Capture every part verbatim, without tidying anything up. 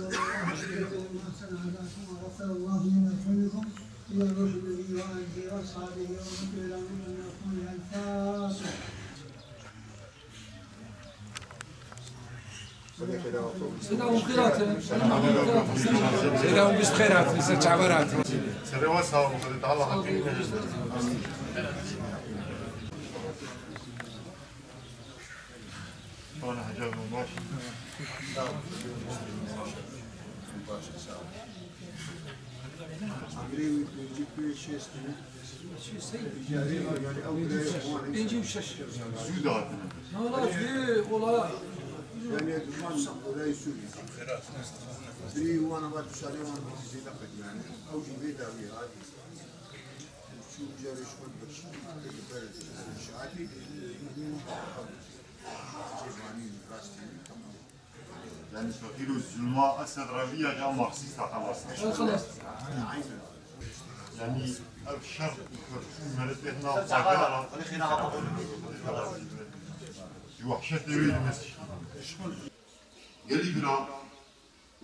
الله ما سنعداكم وغفر الله لنا ذنوبكم إلى الرسل النبي وآله وأصحابه ومن تبعهم بإحسان إلى يوم الدين. الفاتحة. Seyda hûn xêr hatin. Seyda hûn bîst xêr hatin, ser çavan hatin. Serê we sağ olun, Allah hakkı. Şöyle hocam, baş. Amrê wî pêncî pênc şêst e. Pêncî û şeş. Zû dihatine. Ne ola, ola. Yani, duman, olay Sûrî. Birî wan ama tu salê wan zêde qet yani. Ew jî vê dawî hat. Çû carê ji xwe bi, bi, bi, şahatî, cêvanî rastî, tamam. Yani, feqîr û zulma Esed Rabî ya ca Marksîsta xelas. Xelas. Yani, ev şer û xerçû meretê nav bacara. Ji wehşetê wê dimesî. Gelî bira,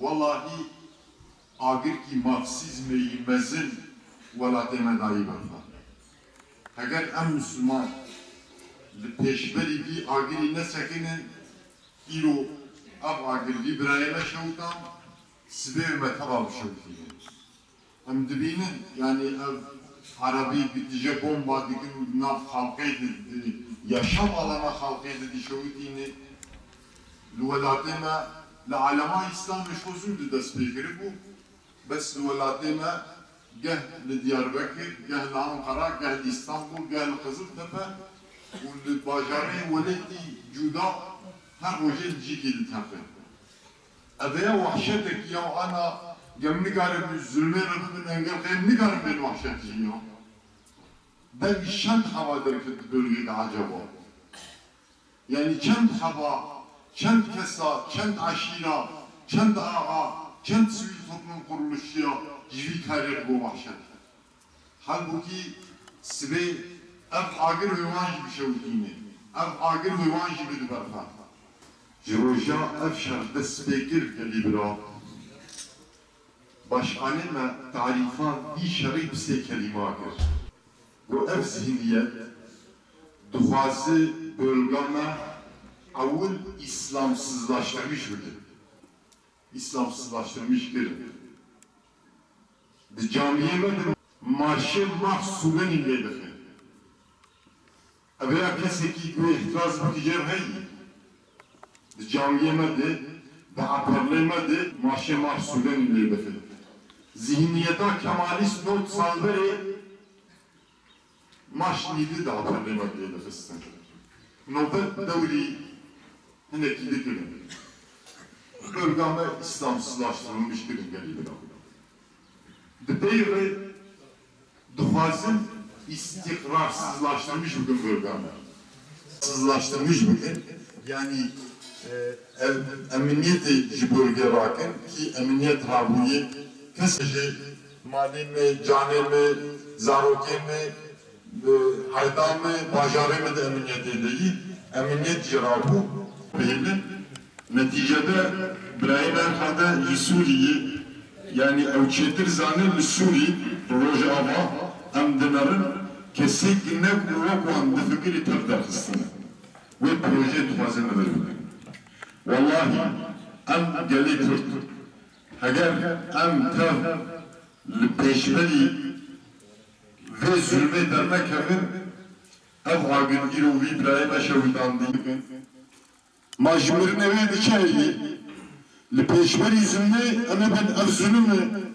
wellahî agirkî Marksîzmê yî mezin welatê me dayî berxwe. Heger em Misliman li pêşberî vî agirî nesekinin, îro ev agir vî birayê me şewitand, sibê me teva bişewitînin. Em dibînin, yanî ev Erebî bi tije bomba dikin, nav xalqê di, di, yaşam alana xalqê di dişewitîne. Li welatê me, li alema Îslamê ji xwe zû di dest pê kiribû. Bes li welatê me geh li Diyarbekir, geh li Ankara, geh li Îstanbul, geh li Qiziltepe û li bajarê welatî cuda her rojê li cîkî diteqe. Ev ya wahşetek ya ana, gem nikarin zulmê re bibin engel, xeyr nikarin bên wahşet jî ya. Deng çend hava derket di bölgê de acaba? Yani çend hava, çend kesa, çend aşîra, çend ağa, çend sivîl toplum kuruluşiya ji vî karê re go wahşet. Halbûkî sibê ev agir wê wan jî bişewitîne, ev agir wê wan jî bide berfa. Ji roja ev şer dest pê kir gelî bira. Başkanê me tarîfa vî şerî bi sê kelîma kir. Got, ev zihniyet dixwaze bölga me ewil îslamsizlaştirmiş bike. Îslamsizlaştirmiş kirin. Di camiyê me de maşê Marx Sûlenî lê dixe. Ev ya kesekî ku îtiraz bike jê re heyî. Di camiyê me de, di eperlê me de maşê Marx Sûlenî lê dixe. Zihniyeta Kemalîst not sal berê Maş nîvî di eperlê me lê dixistin. Nobet dewrî hinekî dikirin. Bölga me îslamsizlaştirilmiş kirin gelî bira. Di pey re dixwazin îstîqrarsizlaştirmiş bikin bölga me. Sizlaştirmiş bikin. Yani, e, ev, eminiyetê ji bölge rakin ki eminiyet rabûye. Kes ji malê me, canê me, zarokê me, e, herda me, bajarê me de eminiyetê de yî. Eminiyet jî rabû. Bihêlin. Netîcede birayê me herde ji Sûriyê, yanî ew çêtir zanin li Sûrî, Rojava, em dinerin, kesê ki ne ku wek wan difikirî tev derxistine. Wê projeyê dixwazin li vir bikin. Wellahî em gelê Kurd, heger em tev li pêşberî vê zulmê dernekevin, ev agir îro vî birayê me şewitandî. Ma ji mirinê wê diçe yî? Li pêşberî zulmê em ê bin ev zulm e.